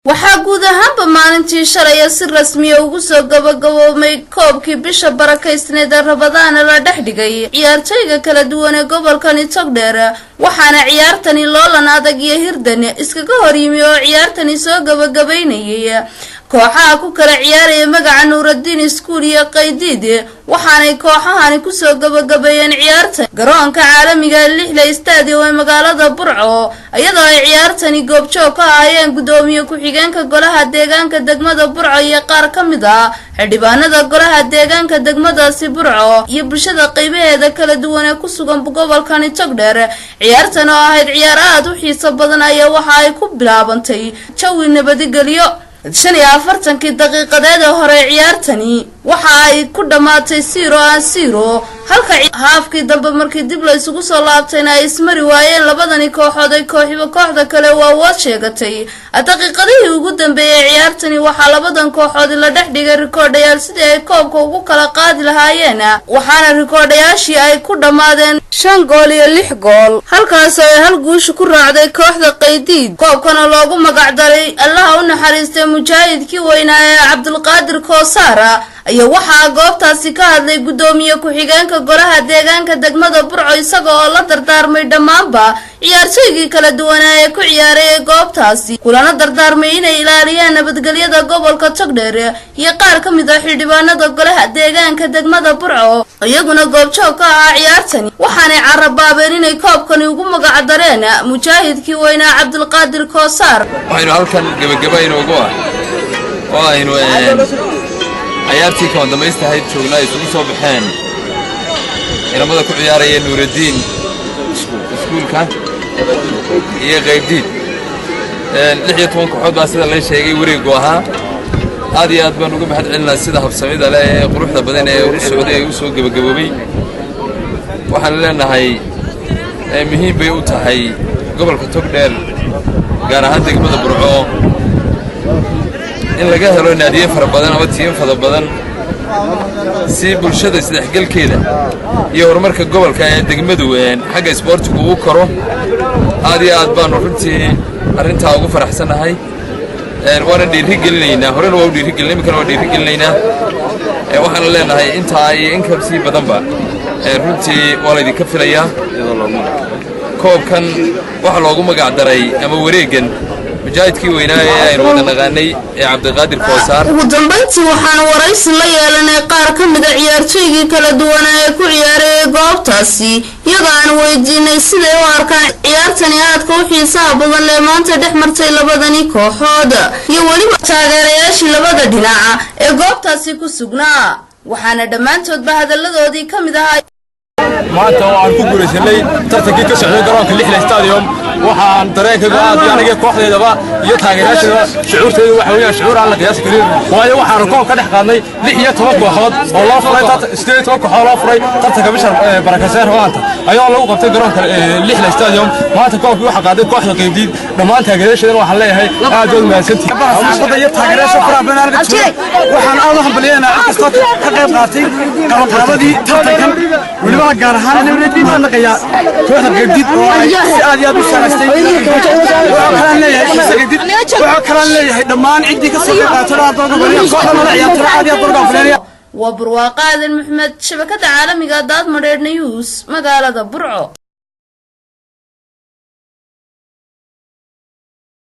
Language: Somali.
Waxaa guud ahaanba maalintii shalaya si rasmiya ugu soo gabagaboobmay koobkii bisha barakaysneed ee Ramadaana la dhex dhigay ciyaartooyga kala duwan ee gobolkani Togdheer. Waxaana ciyaartani loolan adag iyo hirdan iskaga hor yimi oo ciyaartani soo gabagabaynayay kooxaha ku kala ciyaaraya magaca Nuuraddiin Iskuul iyo Qaydiid. Waxaanay kooxahani kusoo gabagabeeyeen ciyaarta garoonka caalamiga Lixla Stadium ee magaalada Burco, iyadoo ay ciyaartani goobjoog ka ahaayeen guddoomiye ku-xigeenka golaha deegaanka degmada Burco iyo qaar ka mid ah xildhibaanada golaha deegaanka degmadaasi Burco iyo bulshada qeybaheeda kala duwan ee ku sugan gobolkani Togdheer. Ciyaartan oo ahayd ciyaar aada u xiiso badan ayaa waxa ay ku bilaabantay jawi nabadgelyo. 45-kii daqiiqadeed ee hore ciyaartani waxa ay ku dhammaatay 0-0, halka haafkii dambe markii dib la isugu soo laabtayna ay ismari waayeen labadani kooxood, ay kooxiba kooxda kale waa awood sheegatay. Daqiiqadihii ugu dambeeyey ciyaartani waxaa labadan kooxood la dhex dhigay rikoodhayaal sidii ay koobka ugu kala qaadi lahaayeen, waxaana rikoodhayaashii ay ku dhammaadeen 5 gool iyo 6 gool, halkaasoo ay hal guusha ku raacday kooxda Qaydiid. Koobkana loogu magacdaray Allaha u naxariistay mujaahidkii weynaa ee Cabdulqaadir Koosaara ayaa waxaa goobtaasi ka hadlay guddoomiye ku-xigeenka golaha deegaanka degmada Burco, isaga oo la dardaarmay dhammaanba ciyaartooygii kala duwanaa ee ku ciyaaray ee goobtaasi, kulana dardaarmay inay ilaaliyaan nabadgelyada gobolka Togdheer, iyo qaar ka mid ah xildhibaanada golaha deegaanka degmada Burco iyaguna goobjoog ka ahaa ciyaartani. Waxaanay carabaabeen inay koobkani ugu magacdareen mujaahidkii weynaa Cabdulqaadir Koosaar. Waxaynu halkan gebagaba inoogu ah oo aynu cayaartii kama dambaystahayd joognaa, isugu soo baxeen ciidamada ku ciyaaraya Nuuraddiin Iskuulka iyo Qaybdiid. 16 kooxood baa sida lay sheegay wareegu ahaa. Aad iyo aad baan uga mahad celinaa sida habsamida leh ee quruxda badan ee u socday ee u soo gebagaboobay. Waxaan leenahay muhiim bay u tahay gobolka Togdheer, gaar ahaan degmada Burco, in laga helo naadiye fara badan ama tiim fara badan si bulshada isdhexgelkeeda iyo horumarka gobolka ee degmadu xagga isboortigu uu koro. Aad iyo aad baanu runtii arrintaa ugu faraxsannahay, waana dhiiri gelinaynaa. Horena waa u dhiirigelina, iminkana waa dhiiri gelinaynaa. Waxaana leenahay intaa iyo in ka sii badanba runtii waa laydinka filayaa. Koobkan waxaa loogu magac daray ama wareeggan mujaahidkii weynaa ee aynu wada naqaanay ee Cabdiqaadir Koosaar. Ugu dambayntii waxaanu waraysi la yeelanay qaar ka mid a ciyaartooygii kala duwanaa ee ku ciyaaray goobtaasi, iyadoo aan weydiinay siday u arkaan ciyaartani aadka u xiisaha badan lee maanta dhex martay labadani kooxood iyo weliba taageerayaashii labada dhinaca ee goobtaasi ku sugnaa. Waxaana dhammaantoodba hadalladoodii ka mid ahaa: Maanta oo aan ku guulaysanay tartankii ka socday garoonka Lixla Stadium, waxaan dareenkaygu aad iyo aniga kooxdeedaba iyo taageerayaasheeda shucuurteedu waxa weeyaan shucuur aan la qiyaasi karin, waayo waxaanu koob ka dhex qaadnay 16 kooxood oo loo furay, 18 kooxood loo furay tartanka bisha barakeysan Ramadaanta ayadoo lagu qabtay garoonka Lixla Stadium. Maanta koobkii waxaa qaaday kooxda Qaybdiid. Dhammaan taageerayaasheedana waxaan leeyahay aad baad mahadsantihiin. Saxaafadda iyo taageerayaasha faraha badan halka jooga, waxaan aad u hambalyeynaa cid kastoo ka qayb qaatay qabanqaabadii tartankan, weliba gaar ahaan mahadnaqayaa kooxda Qaybdiid oo ay si aad iyo aad u shaqaystay. Waxaa kalaan leeyahay dhammaan ciddii ka soo qayb qaadatay aad baan ugu kooxda nala ciyaartay, aad iyo aad baan ugu hambalyeynaya. Waa Barwaaqo Aadan Maxmed, shabakada caalamiga Daad Madheedh News, magaalada Burco.